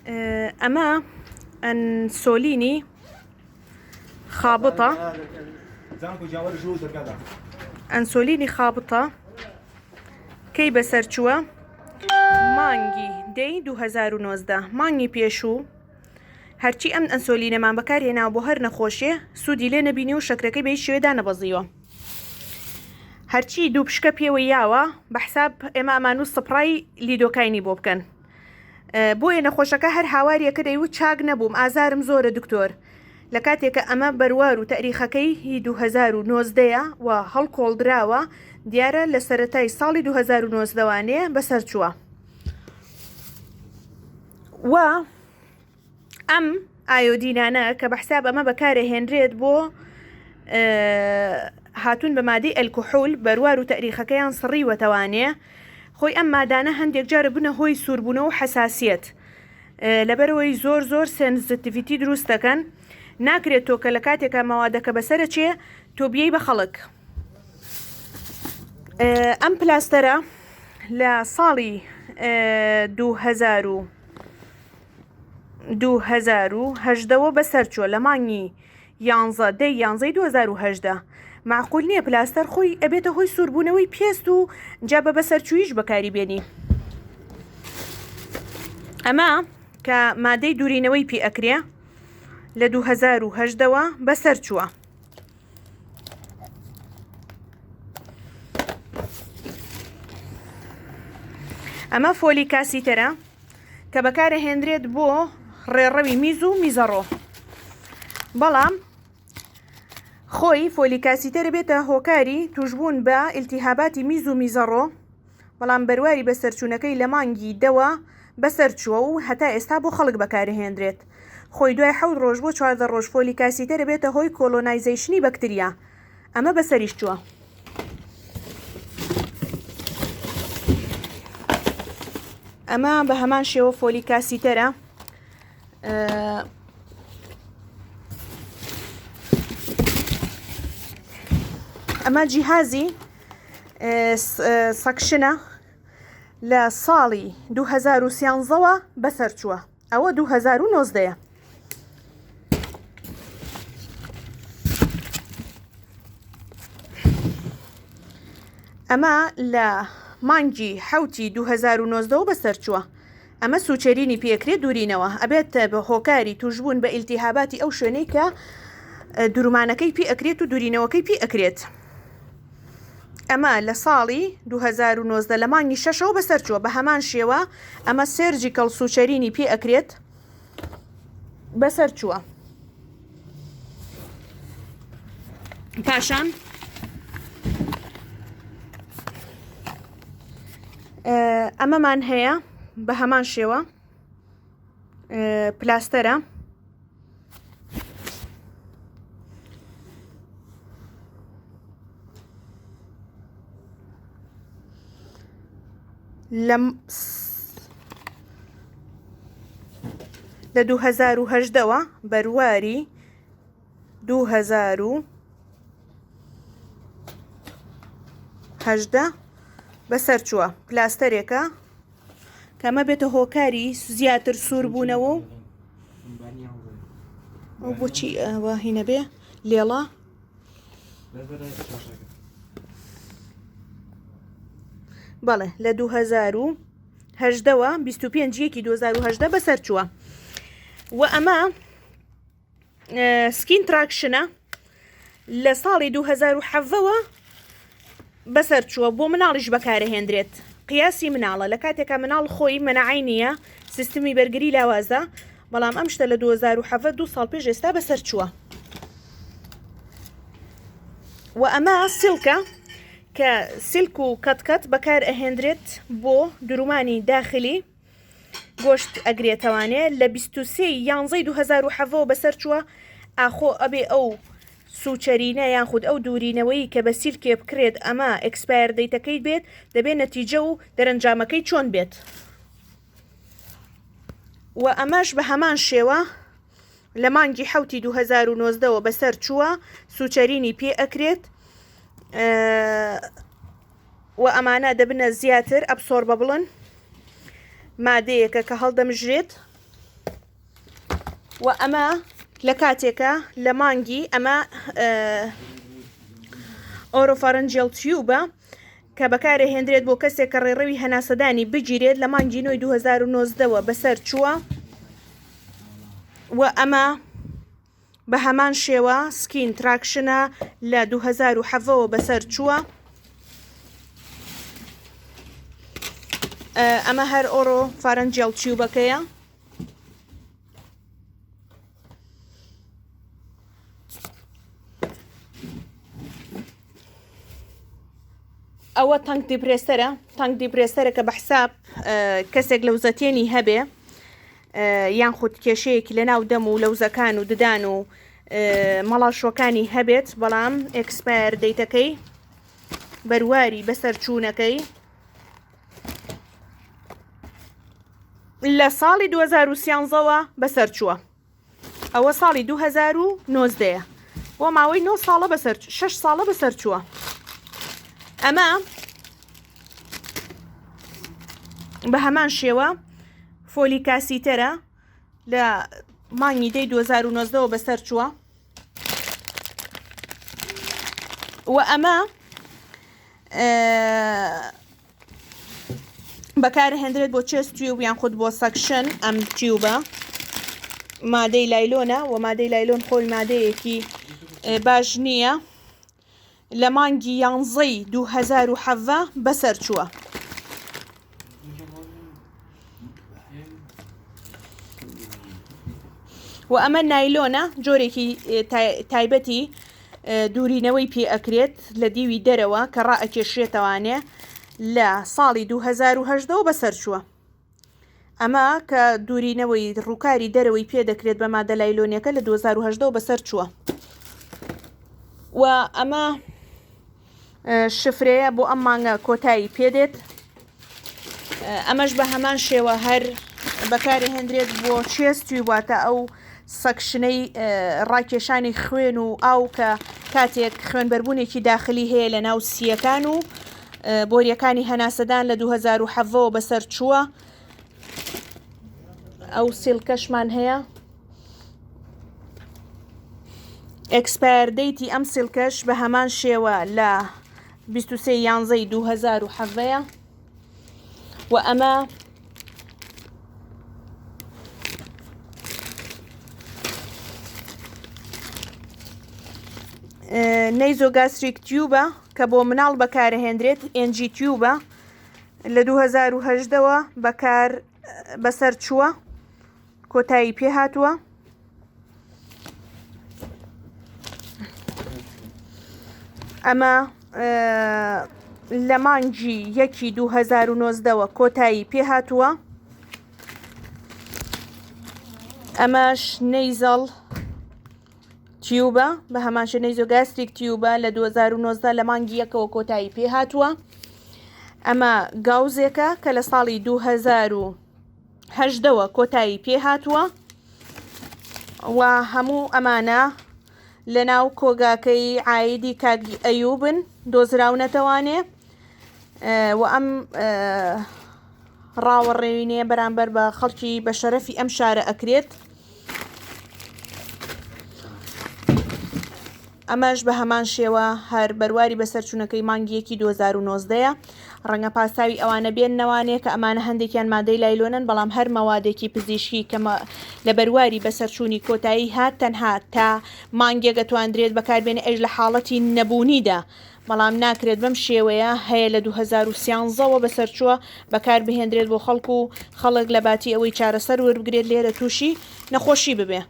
ئەمە ئەنسۆلینی خابطە ئەنسۆلینی خابطە کەی بەسەر چووە مانگی دەی 2019 مانگی پێشوو هەرچی ئەم ئەنسۆلینەمان بەکارهێناوە بۆ هەر نەخۆشیێ سوودی لێ نەبینی و شەکرەکەی بە هیچ شێوێ دانەبەزیوە هەرچی دوو پشکە پێوەی یاوە بە حساب ئێمە ئەمانوو سپڕای لیدۆکاینی بۆ بکەن بۆیە نەخۆشەکە هەر هاواریەکە دەیوت چاک نەبووم ئازارم زۆرە دکتۆر لە کاتێکە ئەمە بەروار و تەریخەکەی هی 2009 و هەڵکۆڵدراوە دیارە لە سەرەتای ساڵی 2009 وانێ بەسەر چووە و ئەم ئایۆدینانە کە بە حساب ئەمە بەکارەهێنرێت بۆ هاتوون بە مادەی ئەلکحول بەروار و تەریخەکەیان سڕیوەتەوانێ خۆی ئەم مادانە هەندێک جارە بنە هۆی سووربوونەوە و حەساسیەت لەبەرەوەی زۆر زۆر sensitivity دروست دەکەن ناکرێت تۆ کە لە کاتێکا مەوادەکە بەسەرە چێ تۆ بیەی بە خەڵک ئەم پلاستەرە لە ساڵی 2000 و 2018 وە بەسەر چووە لە مانگی یانزە دەی یانزەی 2018 معقول نییە پلاستەر خۆی ئەبێتە هۆی سووربوونەوەی پێست و جا بە بەسەرچوویش بەکاری بێنی ئەمە کە مادەی دوورینەوەی پێ ئەکرێ لە 2010ەوە بەسەر چووە. ئەمە Foley catheter ە کە بەکارەهێنرێت بۆ ڕێڕەوی میز و میزەڕۆ بەڵام خۆی Foley catheter ە بێتە هۆکاری توشبوون بە ئیلتیهاباتی میز و میزەڕۆ بەڵام بەرواری بەسەرچوونەکەی لە مانگی دەوە بەسەرچووە و هەتا ئێستا بۆ خەڵک بەکارهێنرێت خۆی دوای حەوت ڕۆژ بۆ 14 ڕۆژ Foley catheter ە بێتە هۆی colonization ی بەکتریا ئەمە بەسەریش چووە. ئەمە بە هەمان شێوە Foley catheter ە ئەمە جیهازی suction ە لە ساڵی 2013ەوە بەسەر چووە ئەوە 2019ەیە. ئەمە لە مانگی حوتی 2009 بەسەر چووە ئەمە suturing ی پێکرێت دوورینەوە ئەبێت بە هۆکاری توشبوون بە ئیلتیهاباتی ئەو شوێنەی کە درومانەکەی پێ ئەکرێت و دوورینەوەکەی پێ ئەکرێت. ئەمە لە ساڵی 2019 لە مانگی شەشەوە بەسەر چووە بە هەمان شێوە ئەمە surgical suturing ی پێ ئەکرێت بەسەر چووە پاشان ئەمەمان هەیە بە هەمان شێوە پلاستەرە لە لە 2010ەوە بەرواری 2018 بەسەر چووە پلاستەرێکە کەمە بێتە هۆکاری زیاتر سووربوونەوە و ئەو بۆچی ئەوە هینە بێ لێڵە بەڵێ لە 2010ەوە 25 یەکی 2010 بەسەر چووە و ئەمە skin traction ە لە ساڵی 2017ەوە بەسەر چووە بۆ مناڵیش بەکارهێندرێت قیاسی مناڵە لە کاتێکا مناڵ خۆی مەناعەی نییە سیستمی بەرگری لاوازە بەڵام ئەم شتە لە 2017 دوو ساڵ پێش ئێستا بەسەر چووە و ئەمە silk ە کە silk و catgut بەکار ئەهێندرێت بۆ درومانی داخلی گۆشت ئەگرێتەوانێ لە 23 یانزەی 2017 بەسەر چووە ئاخۆ ئەبێ ئەو suturing ە یاخود ئەو دوورینەوەی کە بە silk ێ بکرێت ئەمە expire date ەکەی بێت دەبێت نەتیجە و دەرەنجامەکەی چۆن بێت و ئەمەش بە هەمان شێوە لە مانگی حوتی 2009ەوە بەسەر چووە suturing ی پێ ئەکرێت و ئەمانە دەبنە زیاتر absorbable ن مادەیەکە کە هەڵدەمژرێت. و ئەمە لە کاتێکە لە مانگی ئەمە oropharyngeal tube ە کە بەکارەهێندرێت بۆ کەسێک کە ڕێڕەوی هەناسەدانی بگیرێت لە مانگی نۆی 2019 وە بەسەر چووە و ئەمە بە هەمان شێوە skin traction ە لە 2017 وە بەسەر چووە ئەمە هەر oropharyngeal tube ەکەیە. ئەوە tongue depressor ە tongue depressor ە کە بە حساب کەسێک لەوزەتێنی هەبێ یان خود کێشەیەکی لە ناو دەم و لەوزەکان و ددان و مەڵاشوەکانی هەبێت بەڵام expire date ەکەی بەرواری بەسەرچوونەکەی لە ساڵی 2013 ەوە بەسەر چووە ئەوە ساڵی 2019 یە بۆ ماوەی 9 ساڵە بەسەر 6 ساڵە بەسەر چووە ئەمە بە هەمان شێوە Foley catheter ە لە مانگی دەی 2019ەوە بەسەر چووە و ئەمە بەکارهێندرێت بۆ chest tube یان خود بۆ suction ئەم tube ە مادەی لایلۆنە و مادەی لایلۆن خۆی مادەیەکی باش نییە لە مانگی یانزەی 2017 بەسەر چووە. و ئەمە نایلۆنە جۆرێکی تایبەتی دوورینەوەی پێ ئەکرێت لە دیوی دەرەوە کە ڕائەکێشرێتەوانێ لە ساڵی 2010 ەوە بەسەر چووە. ئەمە کە دوورینەوەی ڕووکاری دەرەوەی پێ دەکرێت بە مادە لایلۆنیەکە لە 2010 ەوە بەسەر چووە. و ئەمە شفرەیە بۆ ئەم مانگە کۆتایی پێدێت ئەمەش بە هەمان شێوە هەر بەکارهێندرێت بۆ chest tube واتە ئەو suction ەی ڕاکێشانی خوێن و ئاو کە کاتێک خوێنبەربوونێکی داخلی هەیە لە ناو سییەکان و بۆریەکانی هەناسەدان لە 2017ەوە بەسەر چووە ئەو silk ەشمان هەیە expire date ی ئەم silk ەش بە هەمان شێوە لە 23 یانزەی 2017 و ئەمە nasogastric tube ە کە بۆ مناڵ بەکارهێندرێت NG tube ە لە 2010ەوە بەکار بەسەر چووە کۆتایی پێهاتووە. ئەمە لە مانگی یەکی 2019ەوە کۆتایی پێهاتووە. ئەمەش nasal tube ە بە هەمانشە nasogastric tube ە لە 2019 لە مانگی یەکەوە کۆتایی پێهاتووە. ئەمە gauze ێکە کە لە ساڵی 2000 هەژدەوە کۆتایی پێهاتووە و هەموو ئەمانە لەناو کۆگاکەی عایدی کاک ئەیوبن دۆزراونەتەوانێ و ئەم ڕاوەڕێوینێ بەرامبەر بە خەڵکی بە شەرەفی ئەم شارە ئەکرێت. ئەمەش بە هەمان شێوە هەر بەرواری بەسەرچوونەکەی مانگی یەکی 2019 یە. ڕەنگە پاساوی ئەوانە بێننەوانێ کە ئەمانە هەندێکیان مادەی لایلۆنن بەڵام هەر مەوادێکی پزیشکی کە لە بەرواری بەسەرچوونی کۆتایی هات تەنها تا مانگێک ئەتواندرێت بەکاربێنێ ئەویش لە حاڵەتی نەبوونیدا بەڵام ناکرێت بەم شێوەیە هەیە لە 2013 وە بەسەرچووە بەکاربهێندرێت بۆ خەڵک و خەڵک لە باتی ئەوەی چارەسەر وەربگرێت لێرە تووشی نەخۆشی ببێ.